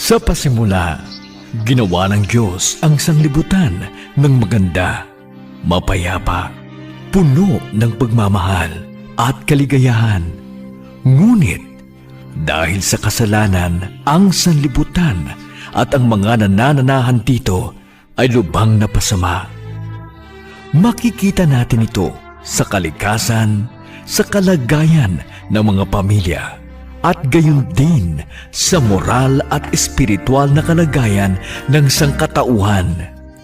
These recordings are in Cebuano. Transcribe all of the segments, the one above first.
Sa pasimula, ginawa ng Diyos ang sanglibutan ng maganda, mapayapa, puno ng pagmamahal at kaligayahan. Ngunit, dahil sa kasalanan, ang sanlibutan at ang mga nanananahan dito ay lubhang napasama. Makikita natin ito sa kalikasan, sa kalagayan ng mga pamilya, at gayon din sa moral at espiritual na kalagayan ng sangkatauhan.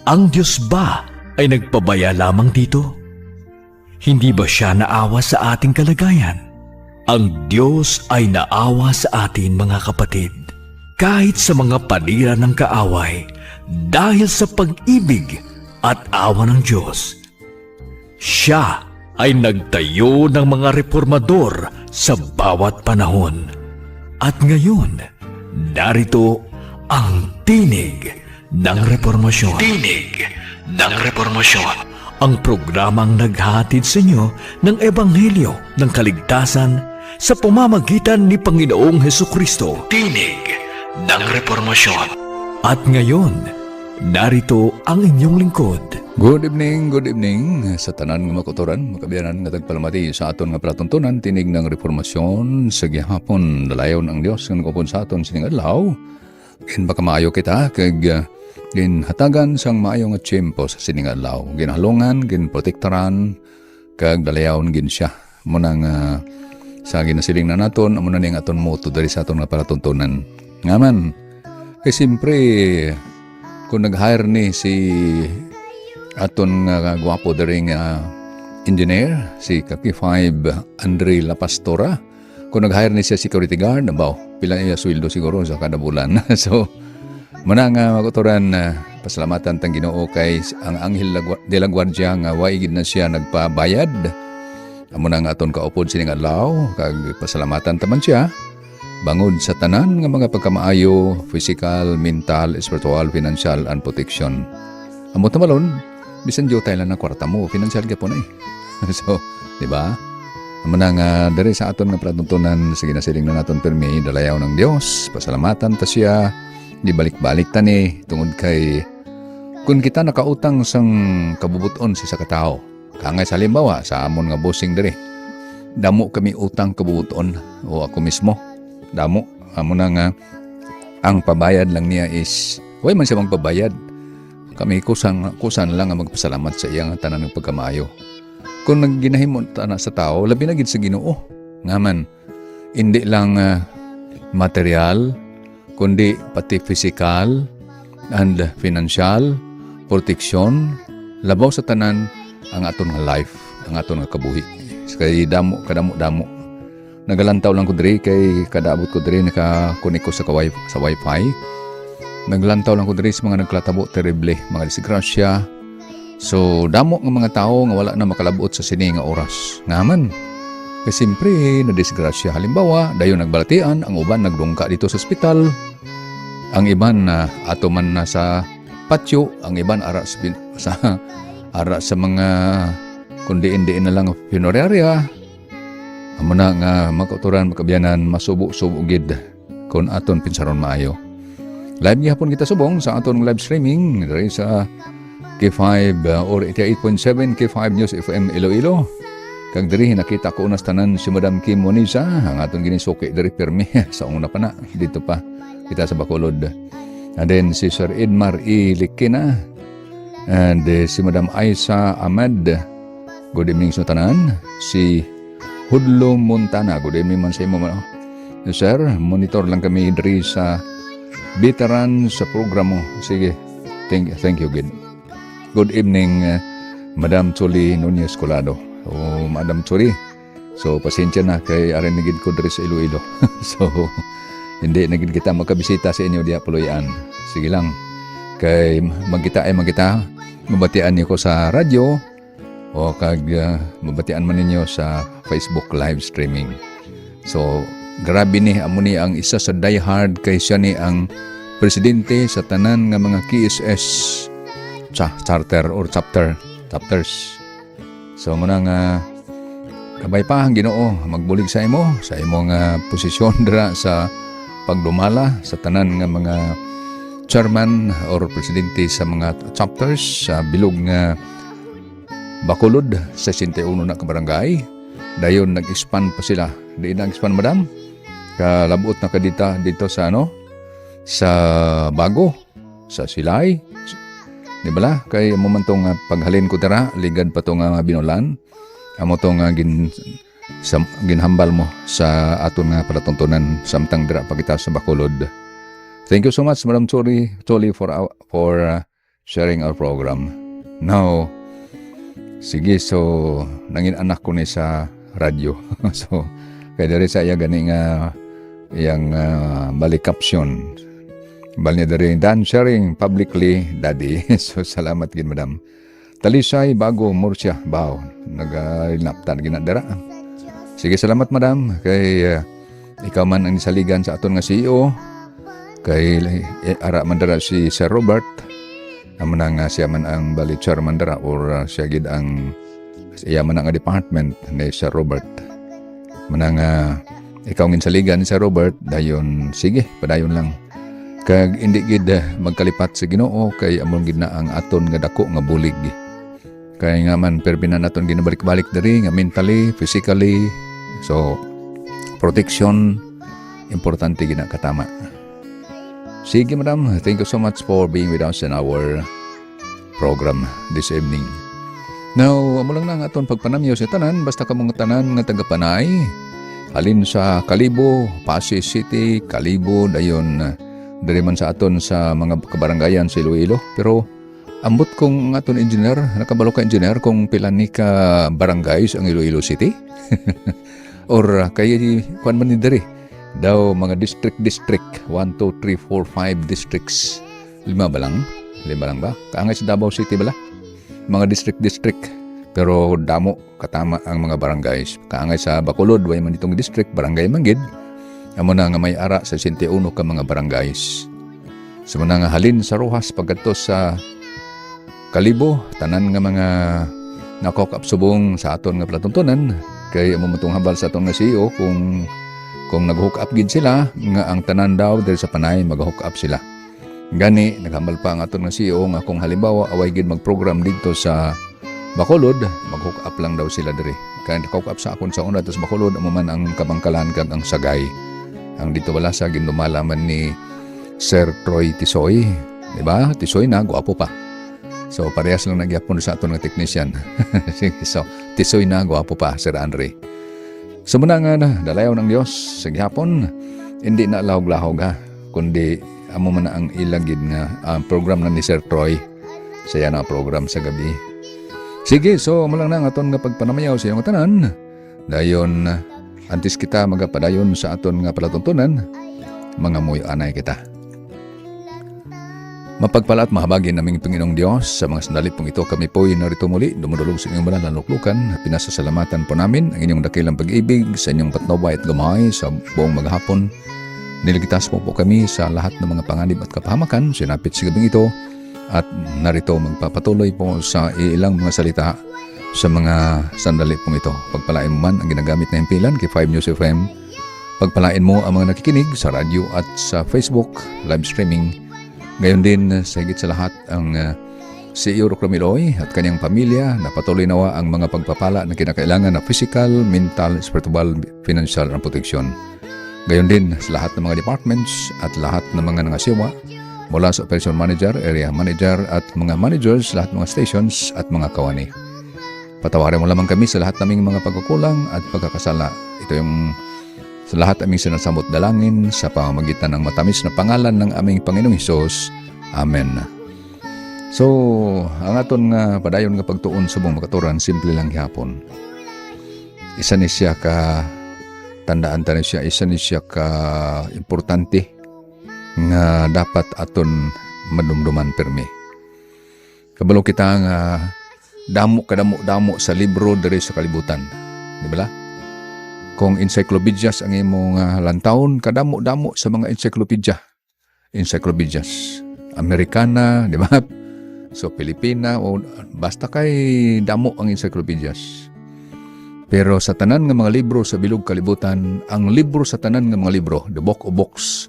Ang Diyos ba ay nagpabaya lamang dito? Hindi ba siya naawa sa ating kalagayan? Ang Diyos ay naawa sa atin, mga kapatid. Kahit sa mga panira ng kaaway, dahil sa pag-ibig at awa ng Diyos, siya ay nagtayo ng mga reformador sa bawat panahon. At ngayon, narito ang Tinig ng Reformasyon. Tinig ng Reformasyon. Ang programang naghatid sa inyo ng Ebanghelyo ng kaligtasan sa pamamagitan ni Panginoong Heso Kristo. Tinig ng Reformasyon. At ngayon, narito ang inyong lingkod. Good evening sa tanan nga makautoran, makabiyanan nga tagpalamati sa aton nga palatuntunan, Tinig ng Reformasyon sa gihapon. Dalayon ang Dios nga nagupod sa aton sining adlaw. Gin baka maayo kita kag ginhatagan sang maayo nga tiyempo sa sining adlaw. Ginhalongan, ginprotektaran kag dalayaon gin siya. Muna nga sa ginasiling na naton, amo na ning aton motto diri sa aton nga palatuntunan. Ngaman, kay siyempre kung nag-hire ni si aton nga gwapo diri nga engineer, si Kaki 5 Andre La Pastora, kung nag-hire ni siya security guard, abaw, pila iya sweldo siguro sa kada bulan. So muna nga maguturan, pasalamatan tang Ginoo kay ang Anghel de la Guardia nga way gid na siya nagpabayad. Amo na nga aton kaupod sining adlaw kag pasalamatan taman siya bangod sa tanan nga mga pagkamaayo, physical, mental, spiritual, financial and protection. Amo tamalon, bisan diyo tayo lang na kwarta mo, financial gyapon eh. So, di ba? Amo na nga diri sa aton nga palatuntunan, sige, nasiling na naton permi, dalayaw ng Dios, pasalamatan ta siya, di balik-balik tani tungod kay kung kita nakautang sang kabubuton sa isa ka tawo. Kangay sa halimbawa sa amon nga bossing diri. Damo kami utang kabubuton o ako mismo. Damo amo na nga ang pabayad lang niya is way man siya magpabayad. Kami kusan kusan lang ang magpasalamat sa iya nga tanan ng pagkamaayo. Kung nagginahimo ta na sa tao, labi na gid sa Ginoo. Ngaman, hindi lang material, kundi pati physical and financial protection, labaw sa tanan ang aton nga life, ang aton nga kabuhi. Kay damo kadamo damo. Nagalantaw lang ko diri kay kada abot ko diri naka-connect ko sa wifi. Naglantaw lang ko diri sa mga nagklatabo terrible, mga disgrasya. So damo nga mga tao nga wala na makalabot sa sini nga oras. Ngaman, kay siyempre na disgrasya, halimbawa, dayon nagbalatian, ang uban nagdungka dito sa ospital. Ang iban na ato man na sa patio, ang iban ara sa, sa ara sa mga kundi-indiin na lang funeraria. Amo na nga makauturan, makabiyanan, masubo-subo gid kung aton pinsaron maayo. Live gihapon kita subong sa aton live streaming diri sa K5 or 88.7 K5 News FM Iloilo. Kag diri nakita ko unas tanan si Madam Kim Monisa, ang aton ginisuki diri pirmi sa una pa na dito pa kita sa Bacolod. And then si Sir Edmar E. Likina and si Madam Aisa Ahmad. Good evening sa tanan. Si Hudlo Montana. Good evening man sa imo man. Sir, monitor lang kami diri sa veteran sa programo. Sige. Thank you, good. Good evening, Madam Chuli Nunez Colado. O Madam Chuli. So pasensya na kay arin na gid ko diri sa Iloilo. So hindi na gid kita magkabisita sa inyo diya puluyan. Sige lang. Kay magkita ay magkita, mabatian niyo ko sa radyo o kag mabatian man ninyo sa Facebook live streaming. So grabe ni amo ni ang isa sa diehard kay siya ni ang presidente sa tanan nga mga KSS charter or chapters. So muna nga kabay pa ang Ginoo magbulig sa imo sa imong posisyon dira sa Pagdumala sa tanan nga mga chairman or presidente sa mga chapters sa bilog nga Bacolod sa 61 na ka barangay. Dayon nag-expand pa sila. Di nag-expand, madam? Kalabot na ka dito sa ano? Sa Bago, sa Silay. Di ba la? Kay mo man tong paghalin ko dira, ligad pa tong binulan. Amo tong ginhambal mo sa aton nga palatuntunan samtang dira pa kita sa Bacolod. Thank you so much, Madam Choli, Choli for sharing our program. Now, sige, so nangin anak ko ni sa radyo. So, kay diri sa iya gani nga iyang balik caption. Bal niya diri, "Done sharing publicly, Daddy." So, salamat gid, madam. Talisay, Bago, Murcia, Bao. Nagalinaptan ginadara. Sige, salamat, madam. Kay ikaw man ang nisaligan sa aton nga CEO. Kay ara man dara si Sir Robert. Amo na nga siya man ang bali chairman dara or siya gid ang iya man ang department ni Sir Robert. Mana nga ikaw ngin saligan ni Sir Robert, dayon sige, padayon lang. Kag hindi gid magkalipat sa Ginoo kay among gid na ang aton nga dako nga bulig. Kay nga man perbi na naton ginabalik-balik diri nga mentally, physically, so protection importante gina katama. Sige, madam, thank you so much for being with us in our program this evening. Now, amo lang na ang aton pagpanamyo sa tanan, basta kamong tanan nga taga-Panay, halin sa Kalibo, Pasig City, Kalibo, dayon diri man sa aton sa mga kabaranggayan sa Iloilo. Pero ambot kung ang aton engineer, nakabalo ka, engineer, kung pila ni ka barangays ang Iloilo City? Or kay kuan man ni diri daw mga district district 1 2 3 4 5 districts, lima ba lang, lima lang ba kaangay sa Davao City bala, mga district district, pero damo katama ang mga barangays kaangay sa Bacolod. Way man itong district, barangay man gid. Amo na nga may ara sa 61 ka mga barangays. So muna nga halin sa Roxas pagkadto sa Kalibo, tanan nga mga nakok subong sa aton nga palatuntunan, kay amo man tong hambal sa aton nga CEO kung nag-hook up gid sila nga ang tanan daw diri sa Panay mag-hook up sila. Gani naghambal pa ang aton nga CEO nga kung halimbawa away gid mag-program didto sa Bacolod, mag-hook up lang daw sila diri. Kaya naka-hook up sa akon sa una sa Bacolod, amo man ang Kabangkalan kag ang Sagay. Ang dito wala sa gindumala man ni Sir Troy Tisoy, di ba? Tisoy na, gwapo pa. So parehas lang nagyapon sa aton nga technician. Sige, so Tisoy na, gwapo pa, Sir Andre. So muna nga na, dalayaw ng Diyos sa gihapon, hindi na lahog-lahog ha, kundi amo man na ang ilagid nga program na ni Sir Troy. Saya na program sa gabi. Sige, so amo lang na ang aton nga pagpanamayaw sa iyong tanan. Dayon, antes kita magapadayon sa aton nga palatuntunan, mga muyo anay kita. Mapagpala at mahabagin naming Panginoong Diyos, sa mga sandali pong ito kami po'y narito muli, dumudulog sa inyong banal na luklukan. Pinasasalamatan po namin ang inyong dakilang pag-ibig sa inyong patnubay at gabay sa buong maghapon. Niligtas po po kami sa lahat ng mga panganib at kapahamakan, sinapit sa gabing ito at narito magpapatuloy po sa ilang mga salita sa mga sandali pong ito. Pagpalain mo man ang ginagamit na himpilan kay 5 News FM. Pagpalain mo ang mga nakikinig sa radyo at sa Facebook live streaming. Ngayon din, sa higit sa lahat, ang CEO Rock Romiloy at kanyang pamilya na patuloy nawa ang mga pagpapala na kinakailangan na physical, mental, spiritual, financial ang proteksyon. Gayon din sa lahat ng mga departments at lahat ng mga nangasiwa mula sa operation manager, area manager at mga managers, lahat ng mga stations at mga kawani. Patawarin mo lamang kami sa lahat naming mga pagkukulang at pagkakasala. Ito yung sa lahat aming sinasamot dalangin sa pamamagitan ng matamis na pangalan ng aming Panginoong Hesus. Amen. So, ang aton nga padayon nga pagtuon sa buong makaturan, simple lang gihapon. Isa ni siya ka tandaan ta ni siya, isa ni siya ka importante nga dapat aton madumduman permi. Kabalo kita nga damo kadamo damo sa libro diri sa kalibutan. Di ba la? Kung encyclopedias ang imong lantawon, kadamo-damo sa mga encyclopedia. Encyclopedias. Amerikana, di ba? So, Pilipina, o basta kay damo ang encyclopedias. Pero sa tanan nga mga libro sa bilog kalibutan, ang libro sa tanan nga mga libro, the Book of Books,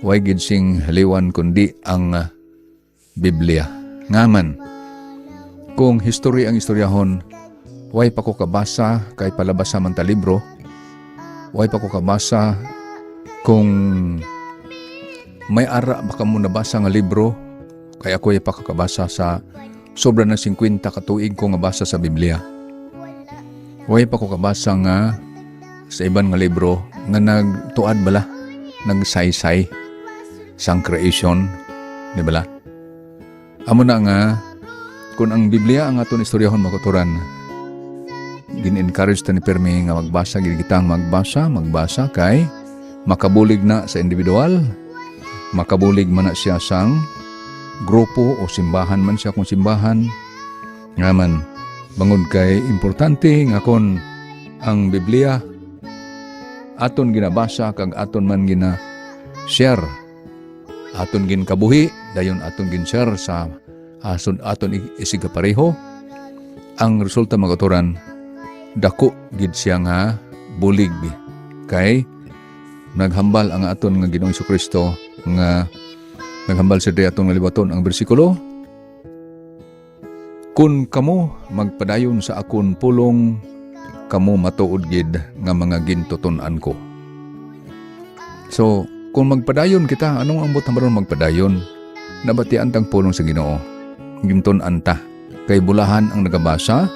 way gid sing liwan kundi ang Biblia. Ngaman, kung history ang istoryahon, way pa ko kabasa kay palabasa man ta libro, way pa ko kabasa kung may ara baka mo nabasa nga libro, kay ako ay pa kakabasa sa sobra na 50 katuig ko nga basa sa Biblia. Way pa ko kabasa nga sa iban nga libro nga nagtuad bala, nagsaysay sang creation, di bala? Amo na nga kung ang Biblia ang aton istoryahon, makautoran, gin-encourage ta ni pirmi nga magbasa gid kitang magbasa, magbasa kay makabulig na sa individual, makabulig man na siya sang grupo o simbahan man siya kung simbahan. Nga man, bangod kay importante nga kon ang Biblia aton ginabasa kag aton man gina share, aton ginkabuhi, dayon aton gin-share sa aton aton isigkapareho, ang resulta, magaturan, dako gid siya nga bulig kay naghambal ang aton nga Ginoong Kristo nga naghambal sa diri atong naliwaton ang bersikulo, "Kung kamo magpadayon sa akon pulong, kamo matuod gid nga mga gintutun-an ko." So, kung magpadayon kita, anong ambot na magpadayon? Nabatian tang pulong sa Ginoo. Gintun-an ta. Kay bulahan ang nagabasa,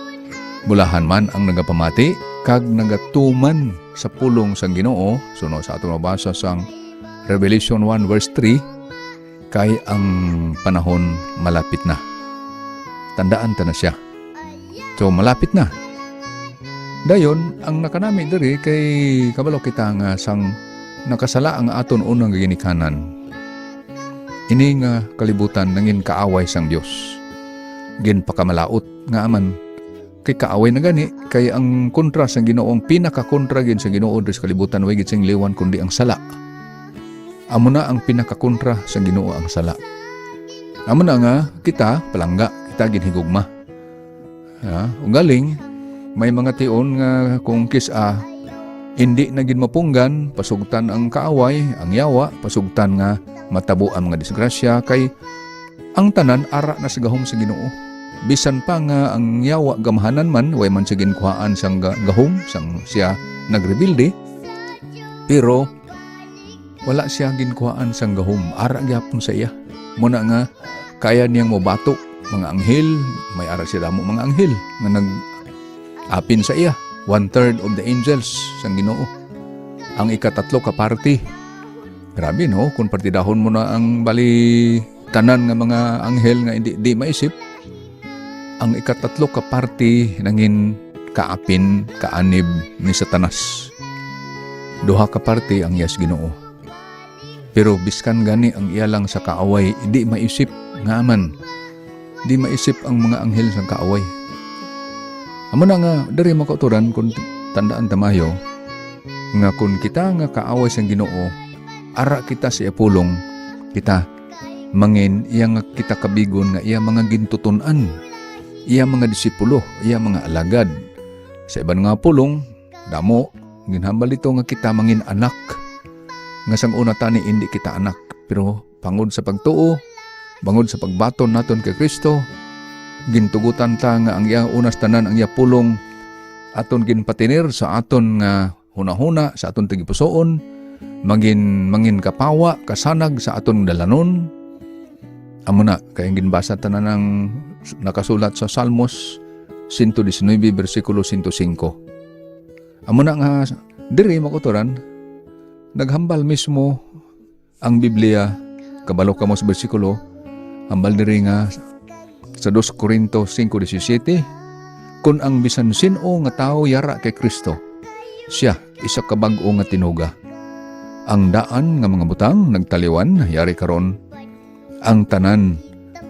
bulahan man ang nagapamati, kag nagatuman sa pulong sa Ginoo, suno sa atong mabasa sang Revelation 1 verse 3, kay ang panahon malapit na. Tandaan ta na siya. So malapit na. Dayon, ang nakanami diri kay kabalo kita nga sang nakasala ang aton unang ginikanan. Ini nga kalibutan nangin kaaway sang Dios. Ginpakamalaot nga aman kay kaaway na gani kay ang kontra sa Ginoo, ang pinakakontra gid sa Ginoo diri sa kalibutan, way gid sing liwan kundi ang sala. Amo na ang pinakakontra sa Ginoo, ang sala. Amo na nga kita palangga, kita ginhigugma. Ha? Ugaling may mga tion nga kung kis-a hindi na gid mapunggan, pasugtan ang kaaway, ang yawa, pasugtan nga matabo ang mga disgrasya kay ang tanan ara na sa gahom sa Ginoo. Bisan pa nga ang yawa gamhanan man, way man siya ginkuhaan sang gahom sang siya nagrebelde, pero wala siya ginkuhaan sang gahom, ara gyapon sa iya. Muna nga kaya niyang mobato mga anghel, may ara siya damo mga anghel nga nag apin sa iya, one third of the angels sang Ginoo. Ang ikatatlo ka parte. Grabe, no, kung partidahon mo na ang bali tanan nga mga anghel nga hindi di maisip, ang ikatatlo ka parte nangin kaapin, kaanib ni Satanas. Duha ka parte ang iyas Ginoo. Pero biskan gani ang iya lang sa kaaway, hindi maisip nga man. Di maisip ang mga anghel sa kaaway. Amo na nga diri, makautoran, kung tandaan tamayo nga kung kita nga kaaway sa Ginoo, ara kita sa pulong, kita mangin iya nga kita kabigon nga iya mga gintutun-an, iya mga disipulo, iya mga alagad. Sa iban nga pulong, damo ginhambal ito nga kita mangin anak, nga sang una tani hindi kita anak, pero pangod sa pagtuo, bangod sa pagbaton naton kay Kristo, gintugutan ta nga ang iya unas tanan ang iya pulong aton ginpatinir sa aton nga hunahuna, sa aton tagipusoon, mangin kapawa, kasanag sa aton dalanon. Amo na kay ginbasa tanan ang nakasulat sa Salmos 119 bersikulo 105. Amo na nga diri, makuturan, naghambal mismo ang Biblia. Kabalo kamo sa bersikulo, hambal diri nga sa 2 Corinto 5:17, "Kung ang bisan sin-o nga tao yara kay Kristo, siya isa ka bag-o nga tinuga. Ang daan nga mga butang nagtaliwan, yari karon ang tanan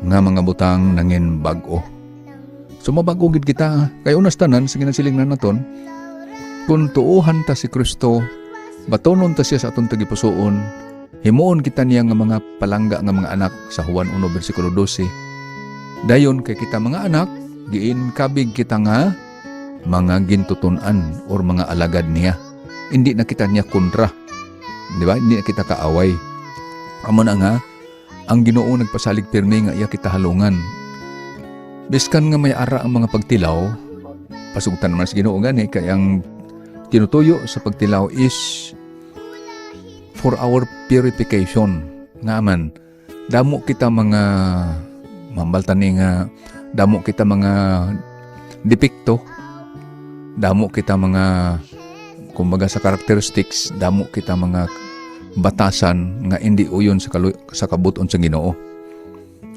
nga mga butang nangin bag-o." So mabago gid kita kay unas tanan sa ginasiling na naton, kung tuuhan ta si Kristo, batonon ta siya sa aton tagipusoon, himuon kita niya nga mga palangga nga mga anak sa Juan 1 bersikulo 12. Dayon kay kita mga anak, giin kabig kita nga Mga gintutunan or mga alagad niya. Hindi na kita niya kontra. Di ba? Hindi na kita kaaway. Amo na nga, ang Ginoo nagpasalig pirmi nga iya kita halungan. Biskan nga may ara ang mga pagtilaw, pasugtan naman sa Ginoo gani kay ang tinutuyo sa pagtilaw is for our purification. Nga man, damo kita mga mambaltan ni nga damo kita mga depekto, damo kita mga, kumbaga sa characteristics, damo kita mga batasan nga hindi uyon sa kabuton sa Ginoo.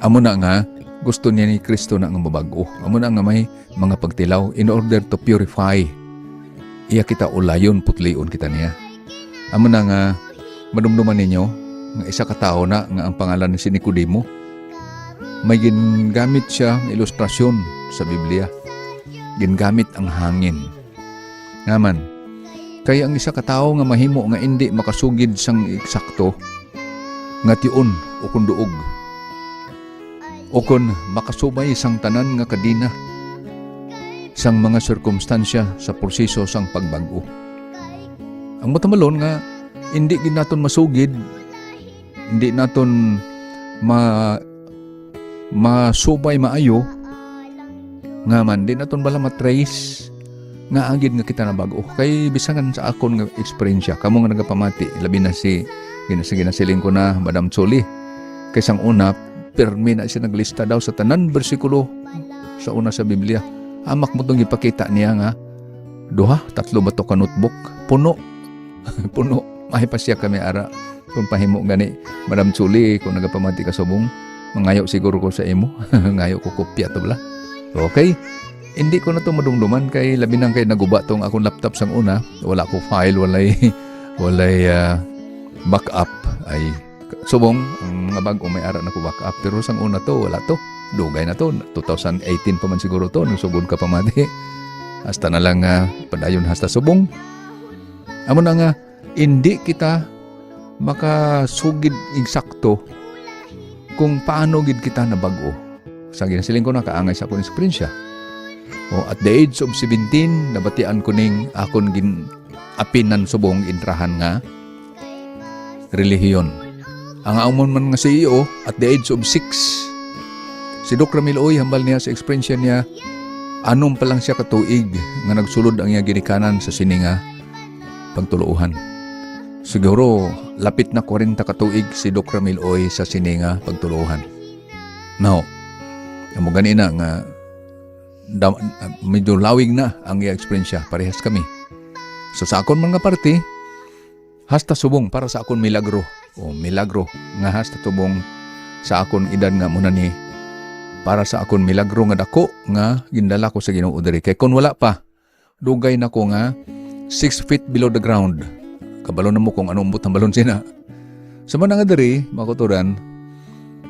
Amo na nga gusto niya ni Kristo na nga mabago. Amo na nga may mga pagtilaw in order to purify. Iya kita ulayon, putlion kita niya. Amo na nga madumduman ninyo nga isa ka tawo na nga ang pangalan ni si Nicodemo. May gingamit siya nga ilustrasyon sa Biblia. Gingamit ang hangin. Ngaman, kaya ang isa ka tawo nga mahimo nga hindi makasugid sang eksakto nga tion o kun duog o kun makasubay sang tanan nga kadina sang mga sirkumstansya sa proseso sang pagbag-o. Ang matamalon nga hindi gid naton masugid, hindi naton masubay maayo nga man di naton bala matrace nga agid nga kita na bag-o. Kay bisan sa akon nga eksperyensya, kamo nga nagapamati, labi na si ginasiling ko na Madam Choli, kay sang una pirmi na siya naglista daw sa tanan bersikulo sa una sa Biblia. Amak mo tong ipakita niya nga duha, tatlo ba to ka notebook, puno puno. Mahi pa siya kami ara kung pahimo gani. Madam Chuli, kung nagapamati ka subong, mangayo siguro ko sa imo, ngayo ko kopya to bala. Okay, hindi ko na to madumduman kay labi nang kay naguba tong akong laptop sang una. Wala ko file, walay walay backup. Ay, subong ang mga bag-o may ara na ko backup, pero sang una to wala to. Dugay na to, 2018 pa man siguro to nung ka pamati. Hasta na lang padayon hasta subong. Amo na nga hindi kita makasugid eksakto kung paano gid kita nabag-o. Sa ginasiling ko na kaangay sa akong eksperyensya. O, at the age of 17, nabatian ko ning akon gin apinan subong intrahan nga relihiyon. Ang amon man nga CEO at the age of 6. Si Doc Ramil Oy, hambal niya sa eksperyensya niya, anom pa lang siya katuig nga nagsulod ang iya ginikanan sa sininga pagtuluohan. Siguro lapit na 40 katuig si Doc Ramil Oy sa sininga pagtuluohan. Now, amo gani na nga medyo lawig na ang iya eksperyensya, parehas kami. So sa akon mga parte, hasta subong para sa akon milagro o milagro nga hasta tubong sa akon edad nga muna ni, para sa akon milagro nga dako nga gindala ko sa Ginoo diri, kay kon wala pa, dugay na ko nga 6 feet below the ground. Kabalo na mo kung anong ambot ng balon sina. Sa mga nga diri, makuturan,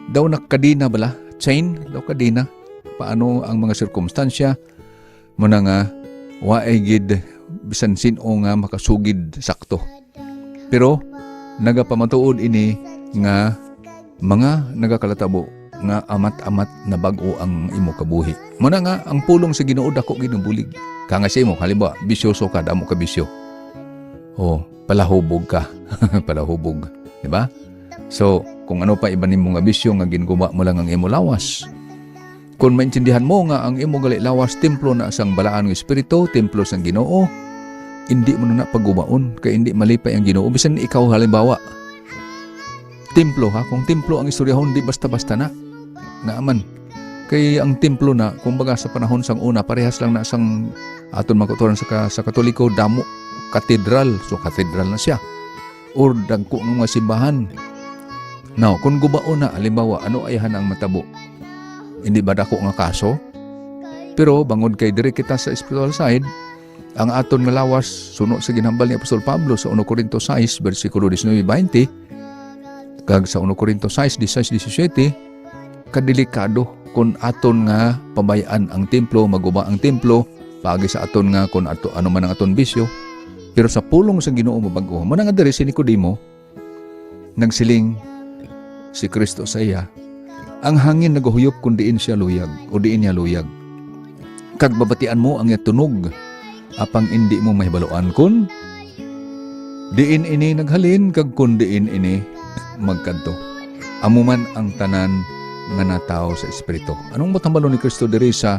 daw nakadina bala, chain, daw kadina. Paano ang mga sirkumstansya mo na nga waay gid bisan sin-o nga makasugid sakto. Pero nagapamatuod ini nga mga nagakalatabo nga amat-amat na bag-o ang imo kabuhi. Muna nga ang pulong sa Ginoo dako gid ang bulig. Kanga sa imo, halimbawa, bisyoso ka, damo ka bisyo. Oh, palahubog ka. Palahubog, di ba? So, kung ano pa iba nimo nga bisyo nga ginguba mo lang ang imo lawas. Kung maintindihan mo nga ang imo gali lawas templo na sang balaan ng espiritu, templo sang Ginoo, hindi mo na paggubaon kay hindi malipay ang Ginoo bisan ikaw halimbawa. Templo ha, kung templo ang istoryahon, di basta-basta na. Naaman. Kay ang templo na, kumbaga sa panahon sang una, parehas lang na sang aton makuturan sa Katoliko, damo katedral, so katedral na siya. Or dagko ng mga simbahan. Now, kung gubaon na, halimbawa, ano ayahan ang matabo? Hindi ba dako nga kaso? Pero bangod kay diri kita sa spiritual side, ang aton nga lawas suno sa ginhambal ni Apostol Pablo sa 1 Corinto 6 versikulo 19-20 kag sa 1 Corinto 6 16 17, kadelikado kung aton nga pabayaan ang templo, maguba ang templo paagi sa aton nga kung ato ano man ang aton bisyo. Pero sa pulong sa Ginoo mabag-o mo na. Nga diri si Nicodemo, nagsiling si Kristo sa iya, ang hangin nagahuyop kung diin siya luyag o diin niya luyag, kag babatian mo ang iya tunog. Apang indi mo mahibaluan kun diin ini naghalin kag kun diin ini magkadto. Amo man ang tanan nga natawo sa Espiritu. Anong buot hambalon ni Kristo diri sa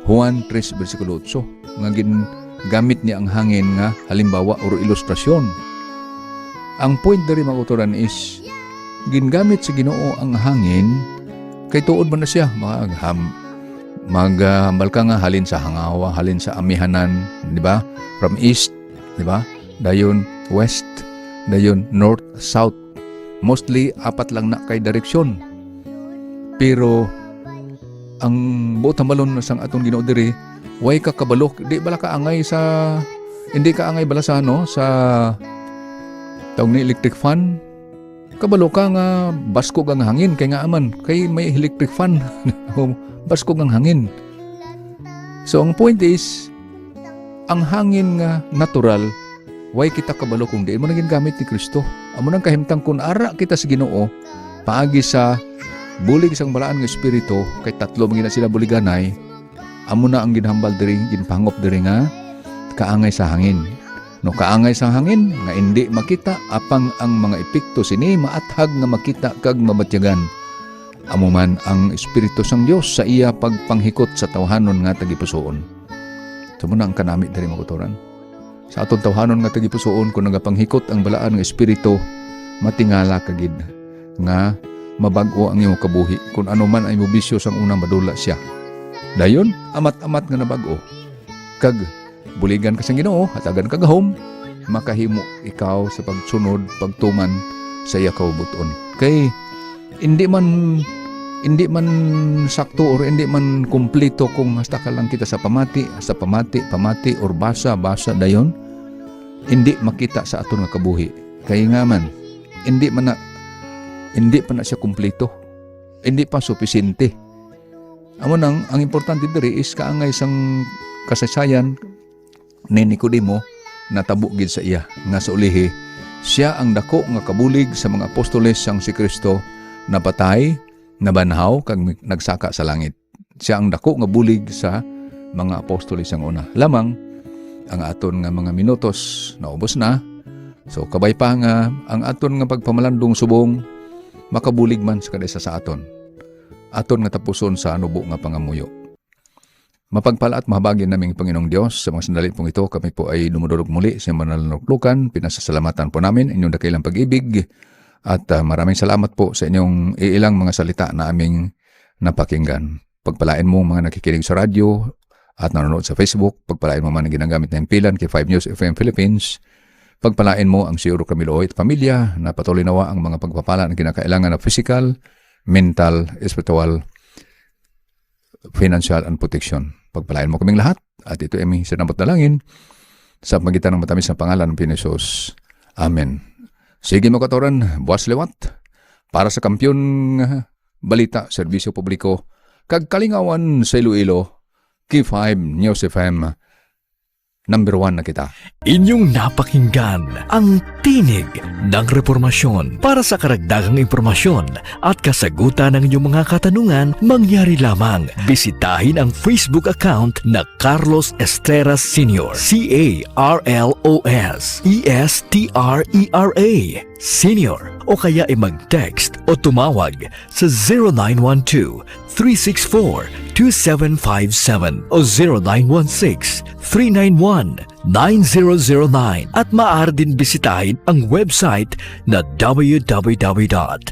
Juan 3 versikulo 8 nga gin gamit niya ang hangin nga halimbawa or ilustrasyon? Ang point diri, mga kauturan, is gingamit sa Ginoo ang hangin kay tuod man na siya magham maghambal ka nga halin sa hangawa, halin sa amihanan, di ba? From east, di ba? Dayon west, dayon north, south. Mostly apat lang na kay direksyon. Pero ang buot hambalon sang atong Ginoo diri, way ka kabalo, di bala ka angay sa hindi ka angay bala sa ano, sa tawag ni electric fan. Kabalo ka nga baskog ang hangin kay nga aman kay may electric fan, baskog ang hangin. So ang point is, ang hangin nga natural, way kita kabalo kung diin. Mao nang gamit ni Kristo. Amo nang kahimtang kung ara kita sa Ginoo paagi sa bulig sang balaan nga Espiritu, kay tatlo man gina sila buliganay. Amo na ang ginhambal diri, ginpangop diri nga kaangay sa hangin, no? Kaangay sa hangin nga hindi makita, apang ang mga epekto sini maathag nga makita kag mabatyagan. Amo man ang Espiritu sang Dios sa iya pagpanghikot sa tawhanon nga tagipusoon. So mao na ang kanami diri, mga kauturan, sa aton tawhanon nga tagipusoon. Kung nagapanghikot ang balaan nga Espiritu, matingala ka gid nga mabag-o ang imong kabuhi. Kung ano man ang imong bisyo sang una, madula siya dayon, amat-amat nga nabag-o. Kag buligan ka sa Ginoo, hatagan ka gahom, makahimo ikaw sa pagsunod, pagtuman sa iya kabubut-on. Kay hindi man sakto or hindi man kumpleto kung hasta ka lang kita sa pamati, hasta pamati, pamati or basa, basa, dayon hindi makita sa aton nga kabuhi. Kay nga man, hindi pa na siya kumpleto. Hindi pa supisente. Amo nang ang importante diri is kaangay sang kasaysayan ni Nicodemo, natabo gid sa iya nga sa ulihi siya ang dako nga kabulig sa mga apostoles sang si Kristo napatay, nabanhaw kag nagsaka sa langit. Siya ang dako nga bulig sa mga apostoles ang una. Lamang ang aton nga mga minutos naubos na. So kabay pa nga ang aton nga pagpamalandong subong makabulig man sa kada isa sa aton. Aton nga tapuson sa anubo nga pangamuyo. Mapagpala at mahabagin naming Panginoong Diyos, sa mga sandali pong ito, kami po ay dumudulog muli sa banal na luklukan. Pinasasalamatan po namin inyong dakilang pag-ibig at maraming salamat po sa inyong iilang mga salita na aming napakinggan. Pagpalain mo mga nakikinig sa radyo at nanonood sa Facebook, pagpalain mo man ang ginagamit na himpilan K5 News FM Philippines, pagpalain mo ang si Euro Camilo at pamilya na patuloy nawa ang mga pagpapala na kinakailangan na physical, mental, spiritual, financial and protection. Pagpalain mo kaming lahat at ito ay aming sinamo't dalangin sa magitan ng matamis na pangalan ng Pinoy. Amen. Sige, mga kauturan, buwas liwat para sa kampyon balita, serbisyo publiko, kag kalingawan sa Iloilo, K5 News FM, number one na kita. Inyong napakinggan ang Tinig ng Repormasyon. Para sa karagdagang impormasyon at kasagutan ng inyong mga katanungan, mangyari lamang bisitahin ang Facebook account na Carlos Estrera Sr. Carlos Estrera Senior, o kaya ay mag-text o tumawag sa 0912-364-2757 o 0916-391-9009 at maaari din bisitahin ang website na www.sdarm.org.